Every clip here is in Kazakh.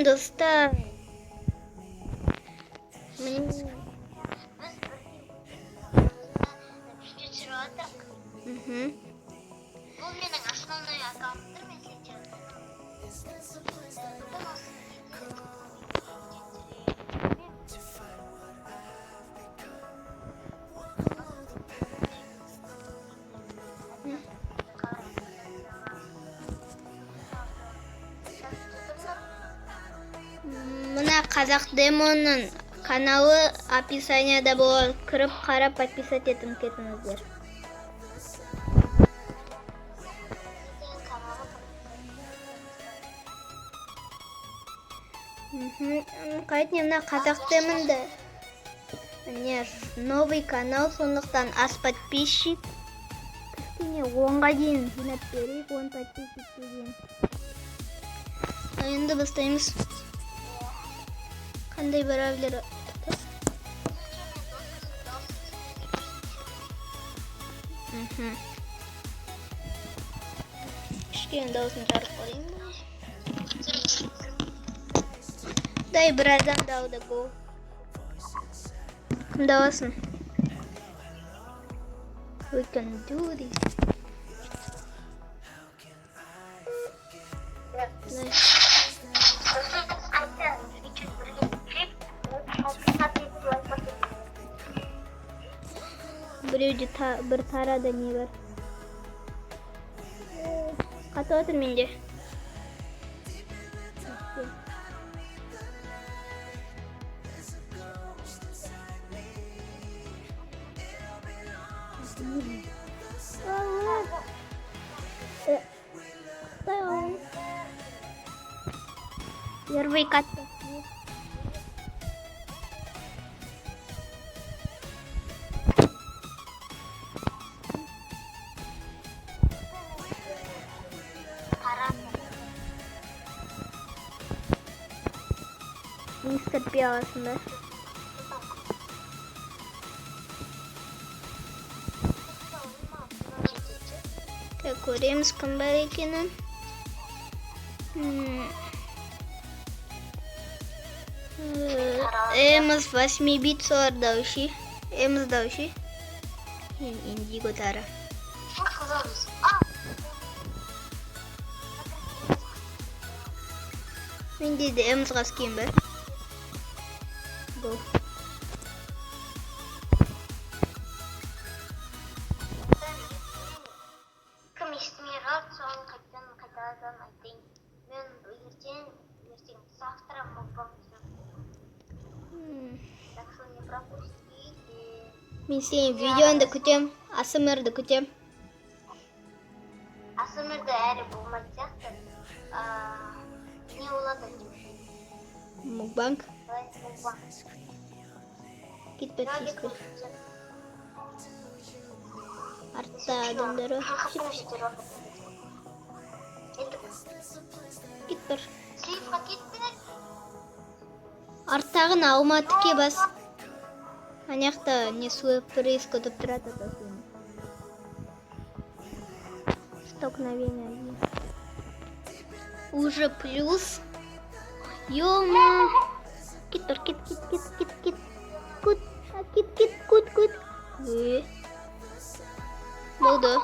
Достар. Міне. Біз бірге түсіріп жатырмық. Бұл менің основной аккаунтым, мен сенше. Бүгін осы видео Мына Қазақ Демонның каналы описанияда болады. Кіріп қарап, подписать етіп кетіңіздер. Деген каналы. Қайтне мына Қазақ Демонды. Міне, новый канал, сондықтан аз подписчик. Кішкене 10-ға дейін жинап берейік, 10 подписчикке дейін. Ал енді бастаймыз. Қандай бравлер? Кішкене дауысын жарып қояйын. Дай бір адам алды, го. Кімді аласың? We can do this. Дай. Сосын қайта видео бірге түсіріп, подписаться етіп, лайк басып. Біреуде бір тарада не бар? Қатып отыр менде. Allah. Қытай. Первый катка. Қара. Мистер Пи аласың ба? Так, көреміз кім бар екенін. Эмз 8 бит соларда уши. Эмз да уши. Индиго Тара. Қызымыз. А! Менде де Эмзға скин бар. Го. Кім естімей қалды, соны қайтадан қайтадан айтайын. Мен ертең, завтра мукбанг түсіремін. Так что не пропустите. Мен сенің видеоңды күтем. АСМР-ді күтем. АСМР-ді әлі болмайтын сияқты. Не болады деймін. Мукбанг. Давай мукбанг. Кит подписка. Артта адамдар бар. Қырқыптың жетер. Кеттік. Кит бір. Сейфқа кеттік. Арттағын алма, тіке бас. Ана жақта не сюрприз күтіп тұрады ата сені. Столкновение один. Уже плюс. Ё-ма. Кит бір, кит, кит, кит, кит, кит. Кут. А, кит, кит, кут, кут. Э. Болды.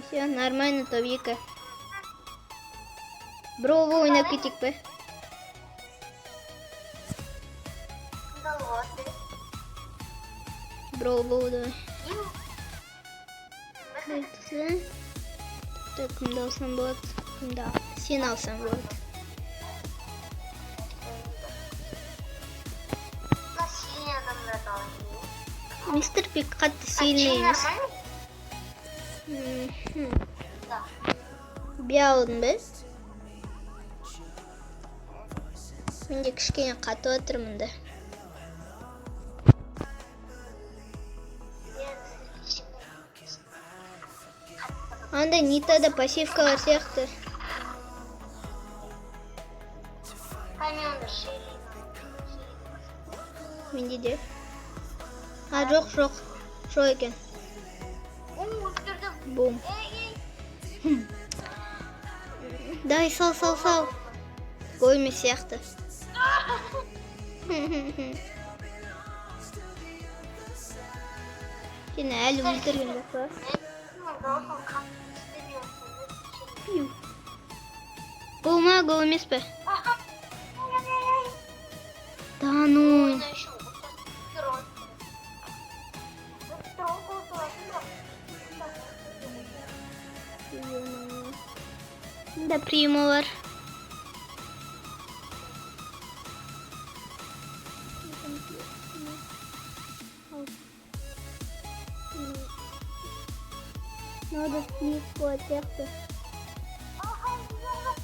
Все, нормально, топ 2. Брово ойнап кетейік пе? Кімді алуға болады? Брово давай. Ең Айтсын. Так, кімді алсам болады? Кімді сен алсаң болады. Мына сильный адамдарды алайын. Мистер Пик қатты А, сильный Джин емес. нормальный? Да. Би алдың ба? Менде кішкене қатып отыр мында. Мен Анда Нитада пассивка бар сияқты. Каменді Шелли. Менде де. А, жоқ, жоқ. Жоқ екен. О, өлтірдім. Бум. Ей, ей. Давай, сал, сал, сал. Гол емес сияқты. Сені әлі өлтірген жоқ па? Менің дауысым қатты естілмей. Пиу. Гол ма, гол емес пе? Да ну. Оны еще трон. Трон болсын. Мында Примо бар. Надо слив болады сияқты.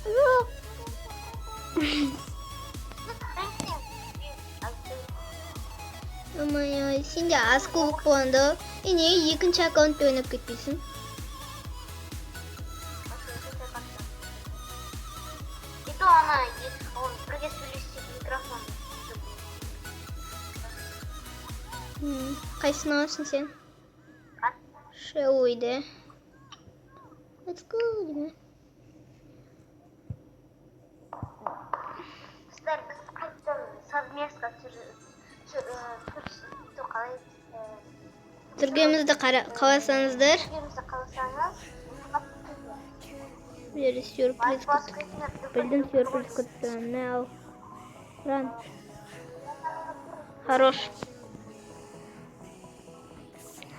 Жоқ. Ой, сенде аз кубок болғанда, е, неге екінші аккаунтпен ойнап кетпейсің? И то ана ол бірге сөйлессек, микрофон. Қайсысын аласың сен? Шеллиді. Let's go деймін. Қыздар, біз қайтадан совместно түсіру қалай Түсіргенімізді қаласаңыздар, түсіргенімізді қаласаңыз, бұл жерде сюрприз лайк күт. басып. Білдім, сюрприз күтті. Мә, ал. Ран. Хорош.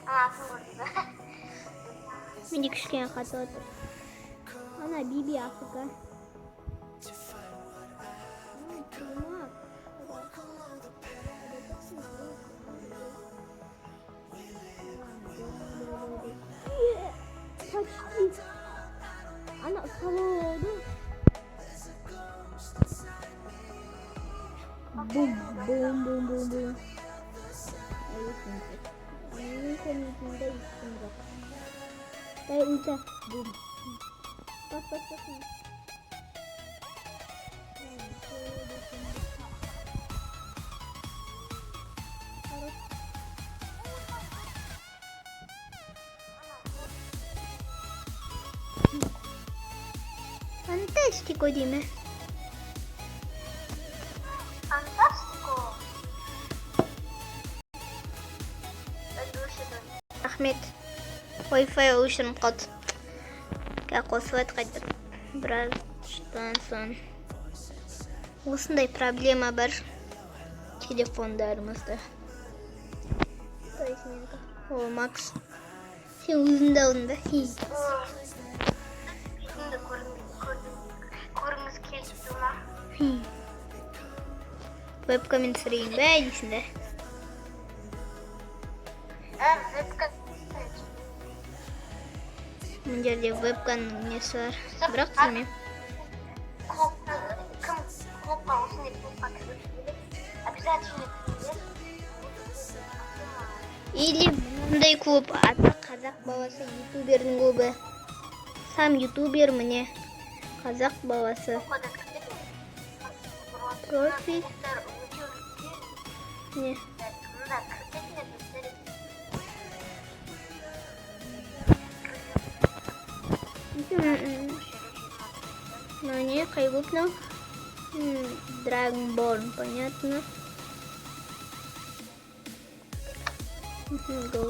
А, кім көрді? Менде кішкене қатып отыр. Ана Биби АФК. Ана, Примак. Почти. Ана ұсталып. Бум, бум, бум, бум, бум. Менің комнатамда ешкім жоқ. Дай ульта. Бум. Бас, бас, бас. Хорош. Фантастико деймін. Фантастико. Это өшірдім. Рахмет. Wi-Fi өшіріп қалды. Қазір қосылады қайтып. Біраздан соң. Осындай проблема бар телефондарымызда. То есть менікі. О, Макс. Сен өзіңді алдың ба? Хи. Бетімді көргіңіз келіп тұр ма? Хи. Вебкамен түсірейін бе дейсің да? Ә, вебка. Мына жерде вебканың несі бар. Бірақ түсірмеймін. Клуб, кім клубқа, осындай клубқа кіргісі келеді, обязательно кіріңдер. Или мынандай клуб, аты «Қазақ баласы» ютубердің клубы. Сам ютубер, міне. «Қазақ баласы». Клубқа да кірдік. Профиль. Клубтар өте үлкен. Не. Мында кіріп кетіңдер, біздер. Ну не, қай клуб мынау? Dragonborn, понятно. Go.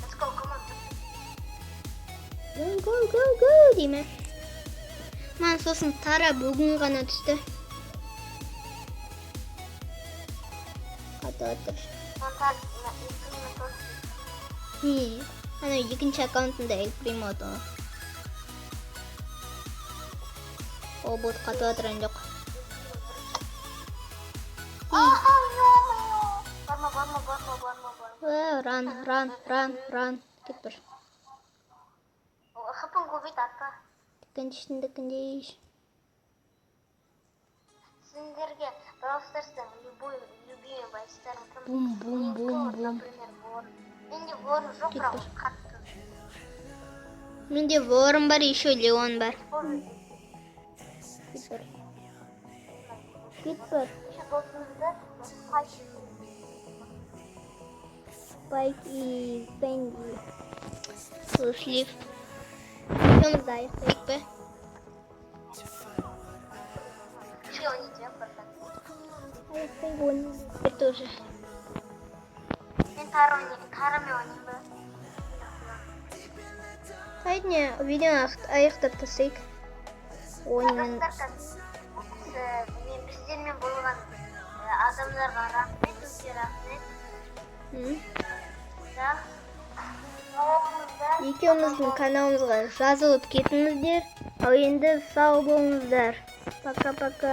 Let's go, come on. Go, go, go, go деймін. Маған сосын Тара бүгін ғана түсті. Қатып отыр. Монтаж на Эль тоже. Не, анау екінші аккаунтында Эль Примо ғой. О, бот қатып отырған жоқ. Ага, ё-моё. Барма, барма, барма, барма, барма. Э, ран, ран, ран, ран. Кет бір. Хпың көбейт, атпа. Дікіндішін, дікіндеш. Сендерге Brawl Stars'тың любой любимый бойцтарың кім? Бум, бум, Менікі бум, вот, бум. например, Ворон. Менде Ворон жоқ, бірақ ол қатты. Менде Ворон бар, еще Леон бар. Ворон. Кет бір. Кет бір. Еще досымызды Спайк. Спайк и Фэнди. Слив. Видеомызды аяқтайық па? Аяқтайық, 10 минут тоже. Мен Тара ойнаймын, Тарамен ойнаймын ба? Әрине, видеоны аяқтап тастайық. 10 минут. Достар, мен біздермен болған адамдарға рахмет, өте рахмет. Жақсы болыңыздар. Екеуміздің каналымызға жазылып кетіңіздер. Ал енді сау болыңыздар. Пока пока.